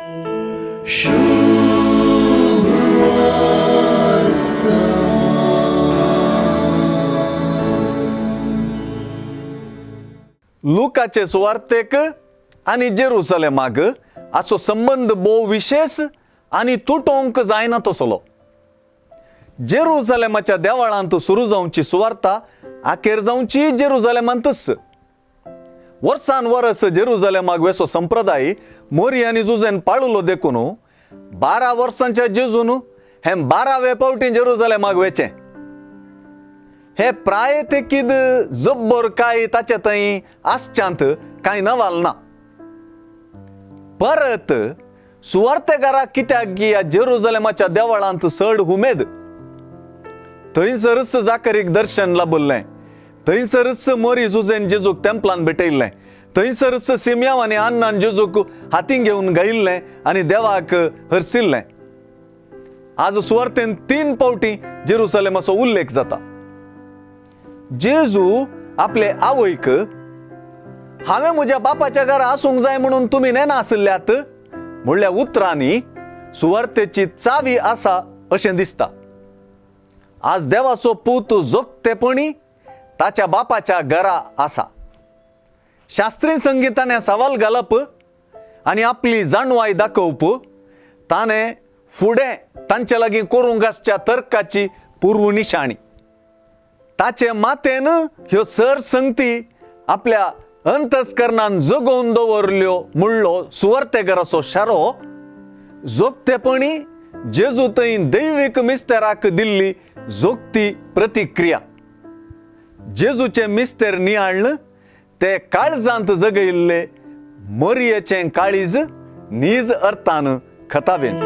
लुकाचे सुवार्तेक आनी जेरुसलेमाक हाचो संबंद भोव विशेश आनी तुटोवंक जायना तसलो. जेरुसलेमाच्या देवळांत सुरू जावची सुवार्ता अखेर जावची जेरुसलेमांतच. वर्सान वरस जेरुसलेमाक वेसो संप्रदाय मोरी आनी जुजेन पाळलो देखून 12 वर्सांच्या जेजून हें 12वे पावटी जेरुसलेमाक वेचें. हे प्राय तेकीद जब्बर काय ताचे थंय आसच्यांत कांय नवाल ना. परत सुवार्तेकाराक कित्याक गी ह्या जेरुसलेमाच्या देवळांत चड उमेद. थंयसरच जाकरीक दर्शन लाबल्लें, थंयसरच मोरी जुजेन जेजूक तेंपलान भेटयल्लें, थंयसरच सिमयाव आनी अन्नान जेजूक हातीं घेवन गायिल्लें आनी देवाक हरसिल्लें. आज सुवार्तेन 3 पावटी जेरुसलेमाचो उल्लेख जाता. जेजू आपले आवयक हांवें म्हज्या बापाच्या घरा आसूंक जाय म्हणून तुमी नेना आशिल्ल्यात म्हणल्या उतरांनी सुवार्तेची चावी आसा अशें दिसता. आज देवाचो पूत जोगतेपणी ताच्या बापाच्या घरा आसा. शास्त्रीय संगिताने सवाल घालप आनी आपली जाणवाय दाखोवप ताणें फुडें तांचे लागीं करूंक आसच्या तर्काची पूर्व निशाणी. ताचे मातेन ह्यो सर संगती आपल्या अंतस्करणान जगोवन दवरल्यो म्हणलो सुवार्तेकाराचो शारो जोगतेपणी जेजू थंय दैवीक मिस्तेराक दिल्ली जोगती प्रतिक्रिया. जेजूचे मिस्तेर नियाळ्ळ ते काळजांत जगयल्ले मरयेचें काळीज नीज अर्थान खतावेन.